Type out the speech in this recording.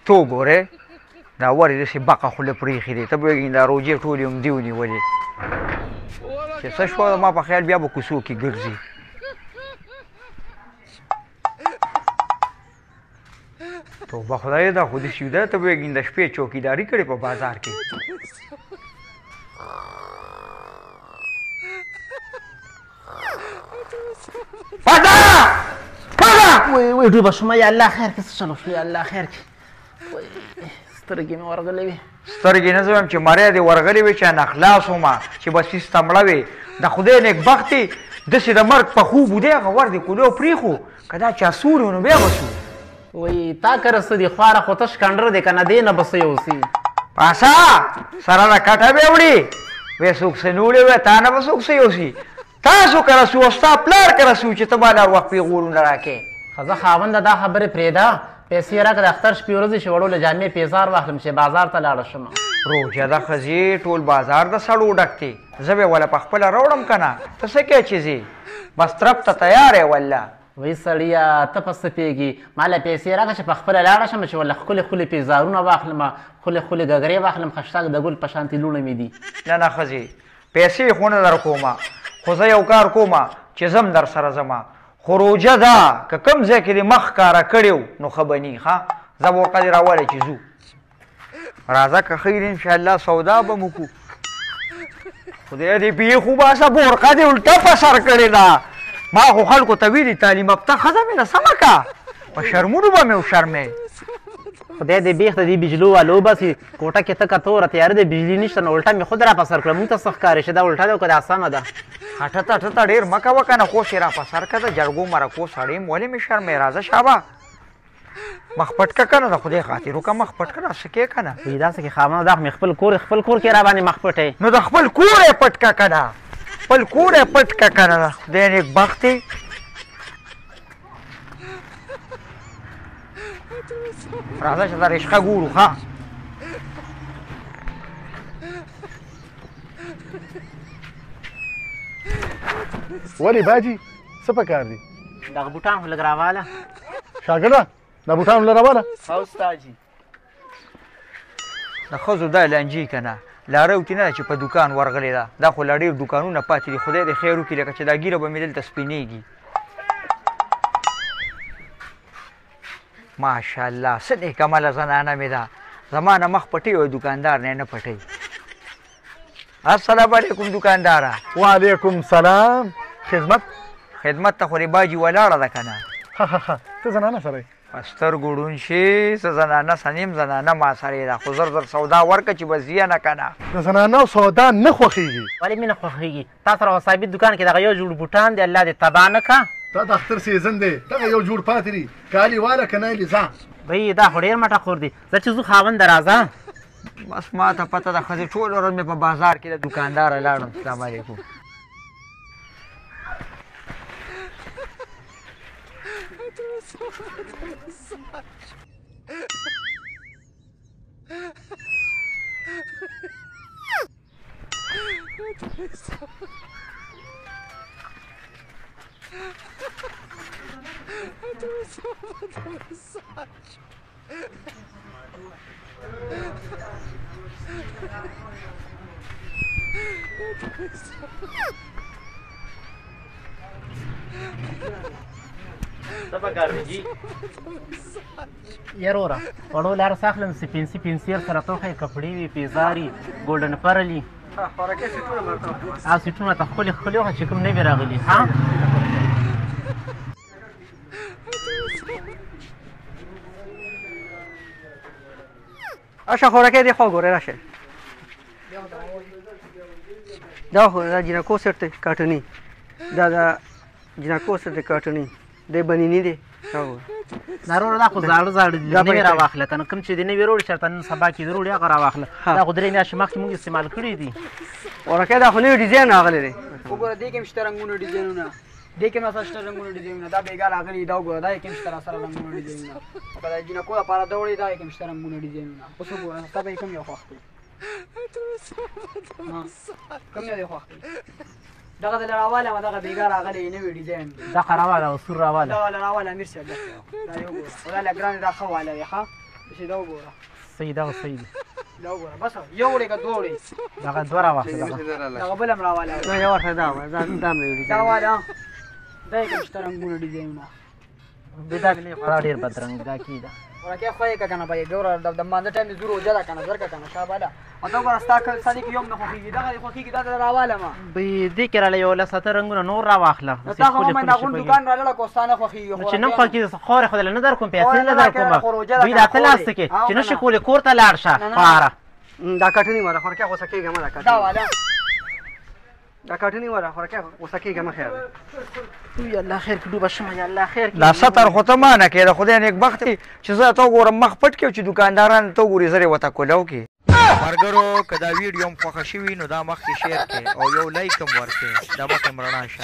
تو ګورې دا ورې داسې بقه خوله پرېښې دی، ته پوهېږې دا روژې ټولې همدې ونیولې. چې څه شوه ما په خیال بیا به کوڅو کې ګرځي. توبه خدای دا خو داسې ده، ته پوهېږې د شپې چوکیداري کړې په بازار کې. پاڅه پاڅه! وای وای ډوبه شومه، یا الله خیر کې، څه چلو شو، یا الله خیر کې. وای سترګې مې ورغلې وې. سترګې نه زه چې مری دې ورغلې وې چې نه خلاص ومه چې بس هېڅ ته مړه وې. د خدای نېکبختې داسې د مرګ په خوب وده، هغه ور دې کولو پرېښو، که دا چا سوري نو بیا به څو. وای تا کره څه دي خواره، خو تش کنډر دی که نه دې نه به څه یوسي. پاسه سره د کټه به وړي وې، څوک څه نه وړي، وې تا نه به څوک څه یوسي. تاسو کره سو، ستا پلار کره سو چې ته به هر وخت پیغورونه راکې. ښځه خاونده دا خبرې پرېږده، پیسې راکړه، د اختر شپې ورځې چې وړو له جامې پیزار واخلم چې بازار ته لاړه شم. روژه ده ښځې، ټول بازار د سړو ډک دی، زه به یې وله په خپله راوړم که نه. ته څه کوې چې ځې؟ بس ترپ ته تیار یې والله. وایي سړیه ته په څه پوهېږې، ما له پیسې راکړه چې په خپله لاړه شم چې ورله ښکلې ښکلې پیزارونه واخلم، ښکلې ښکلې ګګرې واخلم، خشتک د ګل په شانتې لوڼې مې دي. نه نه ښځې، پیسې خو نه در کومه، خو زه یو کار کومه چې ځم در سره ځمه، خو روژه ده که کوم ځای کې دې مخ ښکاره کړی نو ښه به ني. ښه زه به ورته دې راولې چې ځو، راځه که خیر انشاءالله سودا به مو کړو. خدای دې پېښ وباسه، بورقه دې الټه په سر کړې ده. ما خو خلکو ته ویلي تعلیم یافته ښځه مې ده سمه که، په شرمونو به مې وشرمې. خدای دې بېخ د دې بجلو والو وباسي، کوټه کې تکه توره تیاره ده، بجلي نشته، نو الټه مې خود را په سر کړه. مونږ ته څه ښکاري چې دا الټه ده او که دا سمه ده؟ ټته ټته ډېر مه کوه که نه، خوش یې را په سر کړه، د جرګو مرکو سړی یم، ولې مې شرمې؟ راځه شابه مخ پټ که نه، د خدای خاطر وکړه مخ پټ که نه، څه کوې که نه؟ وایي داسې کې خاونده دا خو مې خپل کور، خپل کور کې را باندې مخ پټی. نو د خپل کور یې پټ که که نه، خپل کور یې پټ که که نه، خدای نېکبختې. راځه چې دا رشقه ګورو. ښه ولې باجي څه پکار دي؟ دغه بوټان خو لږ راواله. شاګرده دا بوټان له راواله. ها استاد جي. د ښځو دا لانجې که نه لاره وتې نه ده چې په دوکان ورغلې ده، دا خو لا ډېر دوکانونه پاتې دي. خدای دې خیر وکړي، لکه چې دا ږیره به مې دلته سپینېږي. ماشاءالله څه نېکمله زنانه مې ده، زما نه مخ پټوي او دوکاندار نه یې نه پټوي. السلام علیکم دوکانداره. وعلیکم سلام. خدمت؟ خدمت ته خو دې باجي ولاړه ده که نه؟ ښه ښه ښه، ته زنانه سره یې؟ په سترګو ړوند شي، څه زنانه څه نیم زنانه ما سره ده، خو زر زر سودا ورکړه چې بس ځیه نه که نه. د زنانو سودا نه خوښېږي. ولې مې نه خوښېږي؟ تا سره خو ثابت دوکان کې دغه یو جوړ بوټان دی، الله دې تباه نه کړه. دا د اختر سیزن دی، دغه یو جوړ پاتې دی، کالي واله که نه ځه. وایي دا خو ډېر مټه خور دی، زه چې ځو خاونده راځه. بس ما ته پته ده ښځې، ټوله ورځ مې په بازار کې د دوکانداره لاړم. السلام علیکم. څه پکار دی جي؟ یروره وړو لار څه اخلم، چې پنسي پنسیر سره توښی کپړې وي، پیزاري ګولډن پرلي، هغه سیټونه ته ښکلي ښکلي وښیه چې کوم نوي راغلي. ها اشه خورکه دې خو ګوره راشه، دا خو دا جینکو سیټ دی کاټني، دا دا جینکو سیټ دی کاټني دی، بنیني دی. دا وروره دا خو زاړه زاړه دي، نوي راواخله که نه، کوم چې دې نوي راوړي چېرته نن سبا کې دې راوړي هغه راواخله. دا خو 3 میاشتې مخکې موږ استعمال کړي دي. ورکه دا خو نوی ډیزاین راغلی دی. وګوره دې کې هم شته رنګونه ډیزاینونه، دې کې هم راسره شته رنګونه ډیزاینونه، دا بېګا راغلي، دا وګوره دا یې کې هم شته راسره رنګونه ډیزاینونه، که د جینکو لپاره دا وړي دا یې کې هم شته رنګونه ډیزاینونه. اوس وګوره ستا به یې کوم یو خوښ دی؟ کوم یو دې خوښ دی؟ دغه د راواله ما دغه بیګا راغلی نوی ډیزاین دی. دغه راواله او سور راواله. دغه راواله امیر صاحب، دا یو ګوره، دا له ګران دا ښه واله دی. ښه چې دا وګوره. صحیح، دغه صحیح دی. دا وګوره، بس یو وړی که دوه وړی؟ دغه دوه راواخله. دغه بل هم راواله. نه، یو ورته دا دا دا هم نوی ډیزاین. دا واله، دا یې کوم شته رنګونه ډیزاینونه. دا نه، خورا ډېر بدرنګ دا کیده. ورکه خو یې کنه پای ګوره، د مانده ټایم زور وجه کنه زر کنه شابه ده. او دا ګوره، ستا کل سړي کې یوم نه خوښیږي، دغه خوښیږي، دا راواله ما. به دې کې راله یو لس اته رنګونه نور راواخله. نو تا خو ما دا غون دکان را لړه کوستانه خوښیږي. چې نه خوښیږي، خور خو نه در کوم، پیسې نه در کوم. دوی دا ته لاس کې چې نشي کولی، کور ته لاړ شه خواره. دا کټنی وره خورکه، غوسه کېږه مه. دا کټنی دا والا، دا کټنی وره خورکه، غوسه کېږه مه. خیر یا الله خیر کې ډوبه شمه، یا الله خیر. دا ستر خو ته ما نه کې د خدای نیکبختي چې زه ته وګورم مخ پټ کې، چې دکانداران ته وګوري زره وته کولاو کې. مرګرو، که دا ویډیو هم خوښه شوي نو دا مخکې شیر کړئ او یو لایک هم ورکړئ، دا مخکې هم رڼا شه.